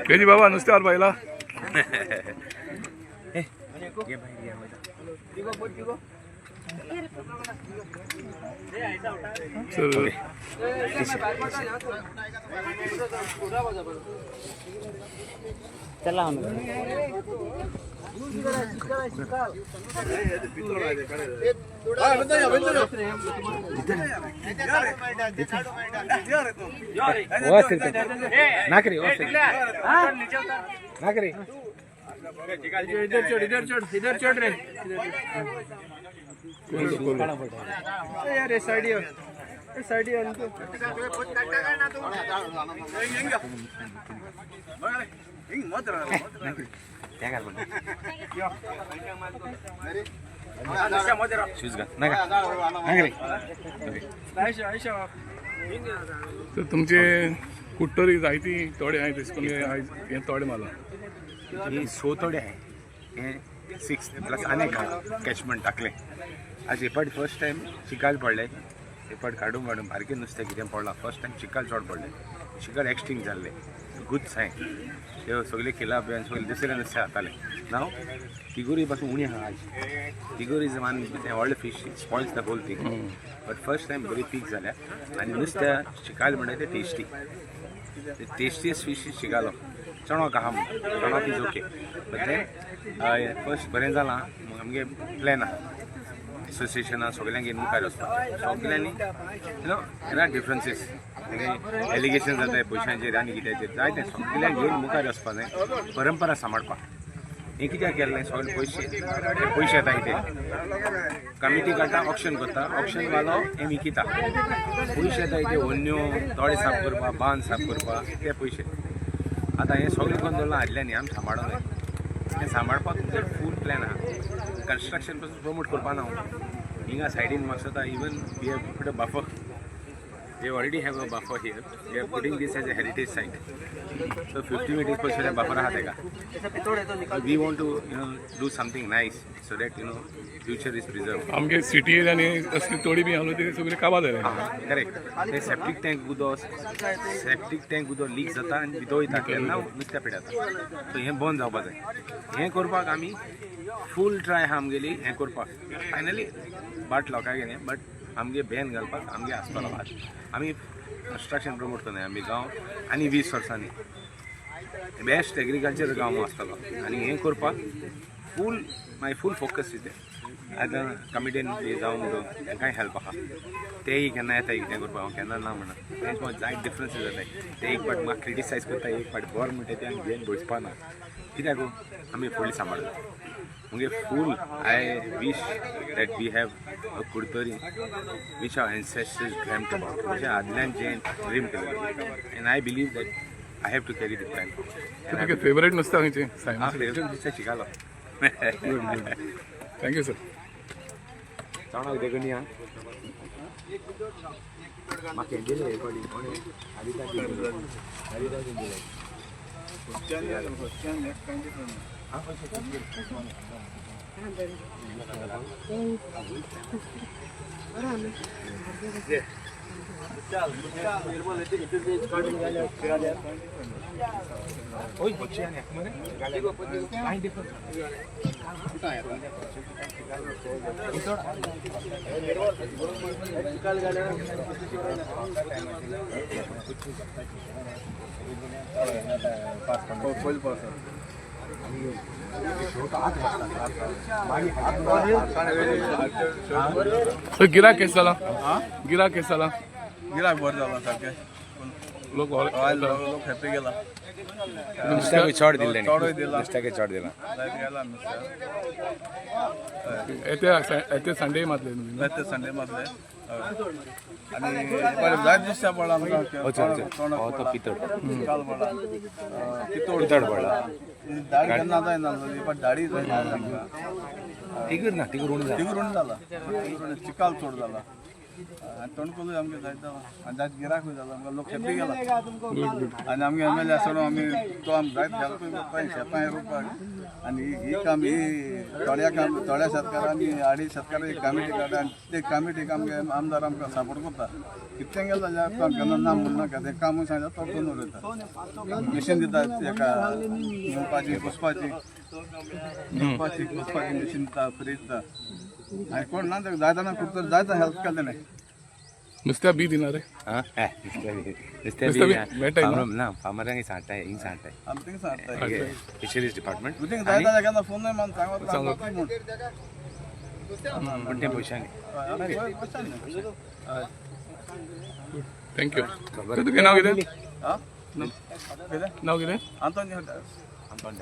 KG बाबा नुस्त्यावर पाहिला. Sir. चला. नाकरी नाकरी. इधर चढ़, इधर चढ़, इधर चढ़ रे. यार, साइड साइड. शूज घाल नका नाकरी. तर तुमचे कुडतरी जायती थोडे आहाय तेश करून हे आयज हे थोडे मारला. ही सो थोडे आहे, हे सिक्स प्लस आनी एक कॅचमेंट टाकले. आज हे फावट फर्स्ट टायम चिकाल पडले. हे फावट काडून काडून बारकें नुस्तें कितें पडलां. फर्स्ट टायम चिकाल चड पडलें, चिकाल एक्सटिंक्ट जाल्लें. Good sign. त्यो सगळे किलापे आनी सगळे दुसरें नुस्तें खाताले. नाव तिगोरी पासून उणी आहा आज. तिगोरी is one तें व्हडलें fish, spoils the whole thing, but first time बरी पीक जाल्या. आनी नुस्त्या चिकाल म्हणटा तें टेस्टी, टेस्टिएस्ट फीश is चिकालो. चणक आहा म्हणटा, चणक is okay, but then first बरें जालां. आमगे प्लॅन आहा, एसोसिएशना सगल्यांक घेवन मुखार वचपाचें. सगल्यांनी there are differences, allegation जाताय पयशांचेर आनी कित्याचेर जायते. सगल्यांक घेवन मुखार वचपा जाय, परंपरा सांबाळपाक. हें कित्याक केल्लें? सगळे पयशे पयशे येता इथे कमिटी काडटा, ऑक्शन करता, ऑक्शन वालो हें विकिता, पयशे येता इथे. होन्यो दोळे साफ करपाक, बांद साफ करपाक ते पयशे. आतां हें सगळें करून दवरलां आदल्यांनी, आमी सांबाळूंक जाय. हें सांबाळपाक तुमचें फूल प्लॅन आहा. कन्स्ट्रक्शन पासून प्रमोट करपा ना हांव. हिंगा सायडीन म्हाका even we have put a buffer. We already have a buffer here. We are putting this as a heritage site. So 50 meters पसून buffer आहा तेका. We want to do something nice so that future is preserved. आमगे city एरियानी असली तोडी बी आहलो ते सगळे काबार जाले. करेक्ट. ते सेप्टीक टँक उदक, सेप्टीक टँक उदक लीक जाता आनी भितर वयता तेन्ना नुस्त्या पिडाता. सो हें बंद जावपा जाय. हें करपाक आमी फूल ट्राय आहा आमगेली हें करपाक. फायनली बाट लोकांक गेलें, बट आमगे बॅन घालपाक आमगे आसतलो भात. आमी कन्स्ट्रक्शन प्रमोट करनाय. आमी गांव आनी 20 वर्सांनी बेस्ट एग्रीकल्चर गांव आसतलो आनी हें करपाक फूल माय फूल फोकस is. आतां कमिटीन जावं म्हणून तांकांय हेल्प आहा. तेय केन्ना येता कितें करपाक, हांव केन्ना ना म्हणा. तेंच म्हाका जायत डिफरन्सीस जाताय. ते एक फावट म्हाका क्रिटिसायज करता, एक फावट बरें म्हणटा. ते आमी घेवन बसपा ना कित्याक आमी फुडलें सांबाळूं. मुगे फूल I wish that we have a Curtorim which our ancestors dreamt about, म्हणजे आदल्यान जें ड्रीम केलें, and I believe that I have to carry the plan. तुगे फेवरेट नुस्तें खंयचें सायमा? फेवरेट नुस्तें चिकालो. Thank you sir. चणक देखून या म्हाका हें दिलें हे फावटी कोणें आदिता दिलें, आदिता दिलें. ओय बच्चे आनी मरे कांय डिफरन्स. पयलीं पावसा. सर, गिराक केस जाला? गिराक केस जाला? गिराक बरें जाला सारकें. लोक हय, लोक हॅपी गेला. नुस्त्याक चड दिल्लें. चडूय दिलां. नुस्त्याक चड दिलां. लायक गेला नुस्त्या. येते येते संडे मातले तुमी? ते संडे मातले. हय. आनी बरें जायत नुस्त्या पडला आमकां. हो चल चल, हो तो पितळ. चिकाल पडला, पितोळ. पितळ पडला. दाढी केन्ना जायना, पण दाढी जायना आमकां. तिगूर ना, तिगूर उणें जाला. तिगूर उणें जाला, तिगूर उणें, चिकाल चड जाला आनी तणकोलूय आमगे जायत जाला आनी जायत गिराकूय जाला, आमकां लोक हेप्पी गेला. आनी आमगे एम एल ए आसतना आमी तो आमकां जायत हेल्पूय करता शेतां रोवपाक. आनी ही काम ही थोड्या काम थोड्या शेतकारांनी आडी शेतकार एक कमिटी काडटा आनी ते कमिटीक आमगे आमदार आमकां सपोर्ट करता. कितलें गेलें जाल्यार तो आमकां केन्ना ना म्हणनाका, तें कामूय सांगता तो करून उडयता. मशीन दिता तेका घेवपाची पुसपाची, घेवपाची पुसपाची मशीन दिता, फ्रीज दिता. आनी कोण ना ताका जाय जाणां खूब तर जायते हेल्प केलें तेणें. नुस्त्या बी दिना रे? आं, नुस्तें बी, नुस्तें नुस्तें बी बी मेळटाय न्हू? ना, फार्मरांक सांगताय, हिंग सांगताय आमी थिंगा सांगता फिशरीज डिपार्टमेंट. तुमकां जाय जाल्यार केन्ना फोनूय मारून सांगता म्हूण. पण ते पयशांनी. पयशांनी. हय. Thank you. तुगे नांव कितें? आं, कितें? नांव कितें? आंतोनी. आंतोन.